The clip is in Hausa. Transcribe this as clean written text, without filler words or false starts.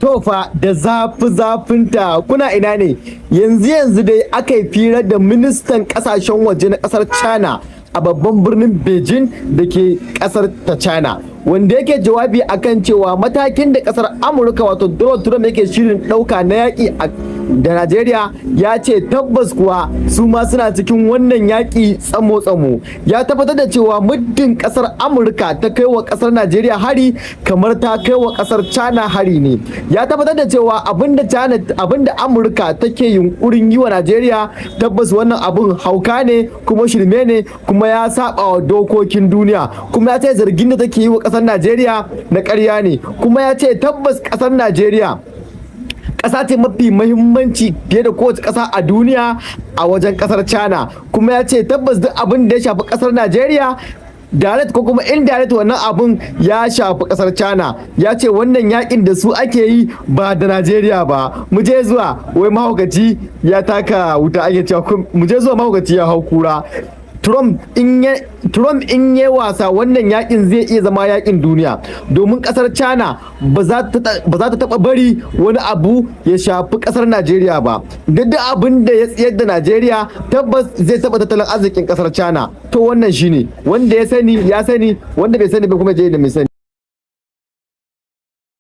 To fa, da zafi zafinta, kuna ina ne? Yanzu yanzu dai aka yi fira da ministan kasashen waje na kasar China a babban birnin Beijing da ke kasar ta China, wanda yake jawabi akan cewa matakin da kasar Amurka, wato Donald Trump, yake shirin ɗauka na yaƙi da Najeriya, ya ce tabbas kuwa su ma suna cikin wannan yaƙi tsamo-tsamo. Ya tabbatar da cewa muddin kasar Amurka ta kai wa kasar Najeriya hari, kamar ta kai wa kasar China hari ne. Ya tabbatar da cewa abinda China, abinda Amurka take yunkurin yi wa Najeriya, tabbas wannan abun hauka ne kuma shirme ne, kuma ya saba wa dokokin duniya. Kuma ya ce zargin da take yi wa kasar Najeriya na ƙarya ne. Kuma ya ce tabbas kasar Najeriya ƙasa ce mafi mahimmanci fiye da kowace ƙasa a duniya a wajen ƙasar China. Kuma ya ce tabbas duk abin da ya shafi ƙasar Najeriya, direct ko kuma indirect, wannan abun ya shafi ƙasar China. Ya ce wannan yakin da su ake yi, ba da Najeriya ba. Mu je zuwa, wai mahaukaci ya taka wuta ake cewa. Mu je zuwa, mahaukaci ya hau kura. Trump in ya wasa, wannan yakin zai iya zama yakin duniya, domin kasar China ba za ta taba bari wani abu ya shafi kasar Najeriya ba. Duk da abin da ya tsayar da Najeriya, tabbas zai taba tattalin arzikin kasar China. To, wannan shine. Wanda ya sani ya sani, wanda bai sani ba kuma je da mai sani.